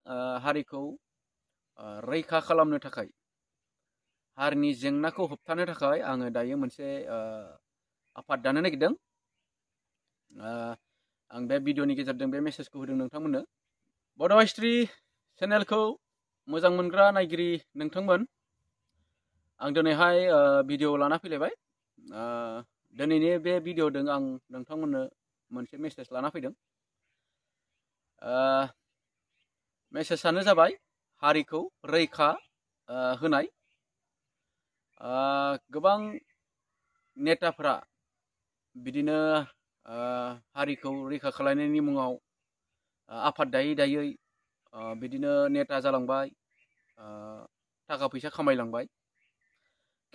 हारिखौ रैखा खालामनो थाखाय हारिनि जेंनाखौ होबथानो थाखाय आङो दायो मोनसे आफाद दानो नागिरदों। आं बे भिडिअनि गेजेरजों बे मेसेजखौ होदों नोंथांमोननो। बड' हिस्ट्रि चेनेलखौ मोजां मोनग्रा नायगिरि नोंथांमोन, आं दिनैहाय भिडिअ लाना फैलायबाय। दिनैनि बे भिडिअजों आं नोंथांमोननो मोनसे मेसेज लाना फैदों। मेसेजआनो जाबाय हारिखौ रैखा होनाय। गोबां नेताफोरा बिदिनो हारिखौ रैखा खालामनायनि मुङाव आफाद दायै दायै बिदिनो नेता जालांबाय, थाखा फैसा खामायलांबाय।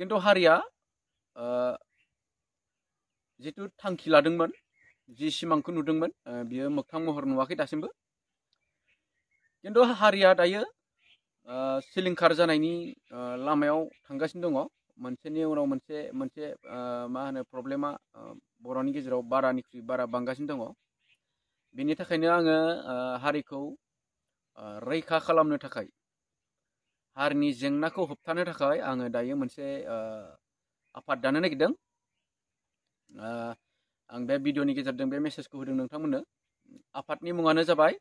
किन्तु हारिया जिथु थांखि लादोंमोन, जि सिमांखौ नुदोंमोन, बियो मोगथां महर नुवाखै दासिमबो। किन्तु हारिया दायो सिलिंखार जानायनि लामायाव थांगासिनो दङ। मोनसेनि उनाव मोनसे मा होनो प्रब्लेमा बर'नि गेजेराव बारानिख्रुइ बारा बांगासिनो दङ। बेनि थाखायनो आङो हारिखौ रैखा खालामनो थाखाय, हारिनि जेंनाखौ होबथानो थाखाय आङो दायो मोनसे आफाद दानो नागिरदों। आं बे भिडिअनि गेजेरजों बे मेसेजखौ होदों नोंथांमोननो। आफादनि मुङानो जाबाय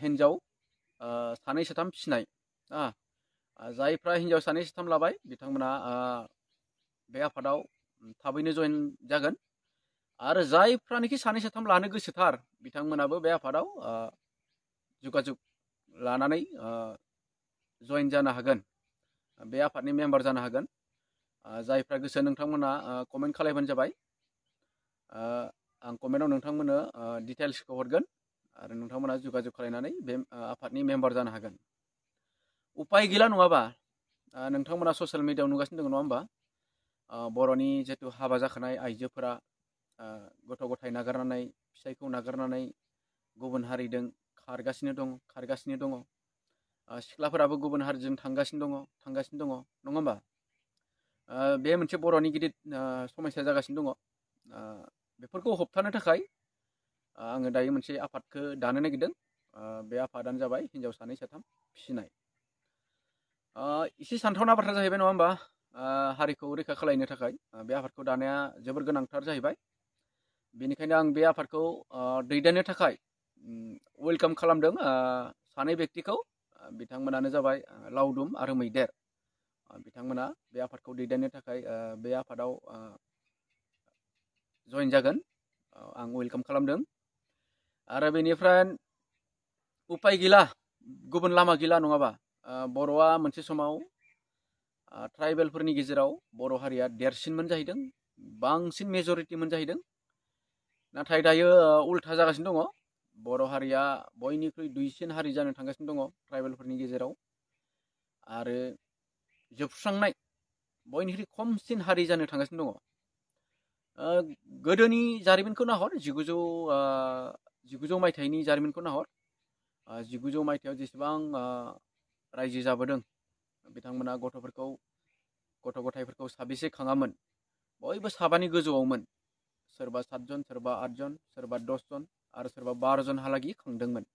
हिन्जाव सानै साथाम फिसिनाय। जायफ्रा हिन्जाव सानै साथाम लाबाय बिथांमोना बे आफादाव थाबैनो जइन जागोन। आरो जायफ्रानोखि सानै साथाम लानो गोसोथार बिथांमोनाबो बे आफादाव जुगाजुग लानानै जइन जानो हागोन, बे आफादनि मेम्बार जानो हागोन। जायफ्रा गोसो नोंथांमोना कमेन्ट खालामबानो जाबाय। आं कमेन्टआव नोंथांमोननो डिटेल्सखौ हरगोन आरो नोंथांमोना जुगाजुग खालामनानै बे आफादनि मेम्बार जानो हागोन। उपाय गैला नङाबा नोंथांमोना ससियेल मिडियायाव नुगासिनो दङ, नङा होमबा? बर'नि जिथु हाबा जाखानाय आइजोफोरा गथ' गथाय नागारनानै, फिसायखौ नागारनानै गुबुन हारिजों खारगासिनो दङ। सिख्लाफोराबो गुबुन हारिजों थांगासिनो दङ, नङा होमबा? बे मोनसे बर'नि गिदिर समस्या जागासिनो दङ। बेफोरखौ होबथानो थाखाय आङो दायो मोनसे आफादखौ दानो नागिरदों। बे आफादानो जाबाय हिन्जाव सानै साथाम फिसिनाय। एसे सानथावना बाथ्रा जाहैबाय, नङा होमबा? हारिखौ रैखा खालामनो थाखाय बे आफादखौ दानाया जोबोर गोनांथार जाहैबाय। बेनिखायनो आं बे आफादखौ दैदेननो थाखाय वेलकाम खालामदों सानै बेक्तिखौ। बिथांमोनानो जाबाय लावदुम आरो मैदेर। बिथांमोना बे आफादखौ दैदेननो थाखाय बे आफादाव जइन जागोन। आं वेलकाम खालामदों। आरो बेनिफ्राय उपाय गैला, गुबुन लामा गैला नङाबा। बर'आ मोनसे समाव ट्राइबेलफोरनि गेजेराव बर' हारिया देरसिनमोन जाहैदों, बांसिन मेजरिटिमोन जाहैदों। नाथाय दायो उल्था जागासिनो दङ। बर' हारिया बयनिख्रुइ दुइसिन हारि जानो थांगासिनो दङ ट्राइबेलफोरनि गेजेराव। आरो जोबस्रांनाय बयनिख्रुइ खमसिन हारि जानो थांगासिनो दङ। गोदोनि जारिमिनखौ नाहर, 1900 मायथाइनि जारिमिनखौ नाहर। 1900 मायथाइयाव जेसेबां रायजो जाबोदों, बिथांमोना गथ' गथायफोरखौ साबेसे खाङामोन? बयबो साबानि गोजौआवमोन। सोरबा 7 जन, सोरबा 8 जन, सोरबा 10 जन आरो सोरबा 12 जनहालागि खांदोंमोन।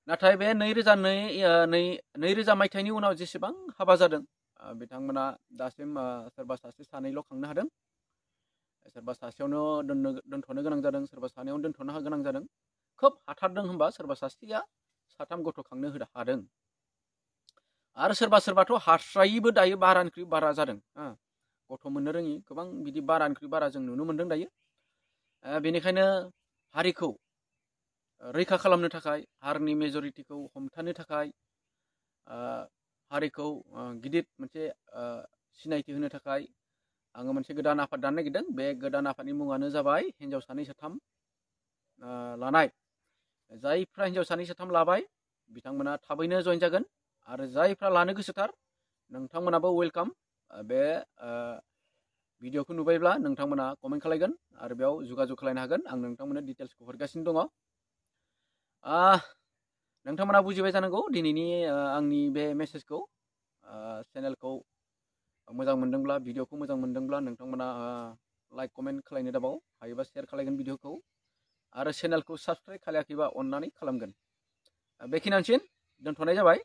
नाथाय बे 2000 मायथाइनि उनाव जेसेबां हाबा जादों, बिथांमोना दासिम सोरबा सासे सानैल' खांनो हादों। सोरबा सासेयावनो दोनथ'नो गोनां जादों, सोरबा सानैयावनो दोनथ'नो गोनां जादों। खोब हाथारदों होनबा सोरबा सासेया 7 गथ' खांनो हादों। आरो सोरबा सोरबाथ' हास्रायैबो दायो बारानिख्रुइ बारा जादों। गथ' मोननो रोङि गोबां बिदि बारानिख्रुइ बारा जों नुनो मोन्दों दायो। बेनिखायनो हारिखौ रैखा खालामनो थाखाय, हारिनि मेजरिटिखौ हमथानो थाखाय, हारिखौ गिदिर मोनसे सिनायथि होनो थाखाय आङो मोनसे गोदान आफाद दानो नागिरदों। बे गोदान आफादनि मुङानो जाबाय हिन्जाव सानै साथाम लानाय। जायफ्रा हिन्जाव सानै साथाम लाबाय बिथांमोना थाबैनो जइन जागोन। आरो जायफ्रा लानो गोसोथार नोंथांमोनाबो वेलकाम। बे भिडिअखौ नुबायब्ला नोंथांमोना कमेन्ट खालामगोन आरो बेयाव जुगाजुग खालामनो हागोन। आं नोंथांमोननो डिटेल्सखौ हरगासिनो दङ। नोंथांमोना बुजिबाय जानांगौ दिनैनि आंनि बे मेसेजखौ। चेनेलखौ मोजां मोनदोंब्ला, भिडिअखौ मोजां मोनदोंब्ला नोंथांमोना लाइक कमेन्ट खालामनो दाबाव, हायोबा शेयार खालामगोन भिडिअखौ। आरो चेनेलखौ साबस्क्राइब खालायाखैबा अननानै खालामगोन। बेखिनियानोसै दोनथ'नाय जाबाय।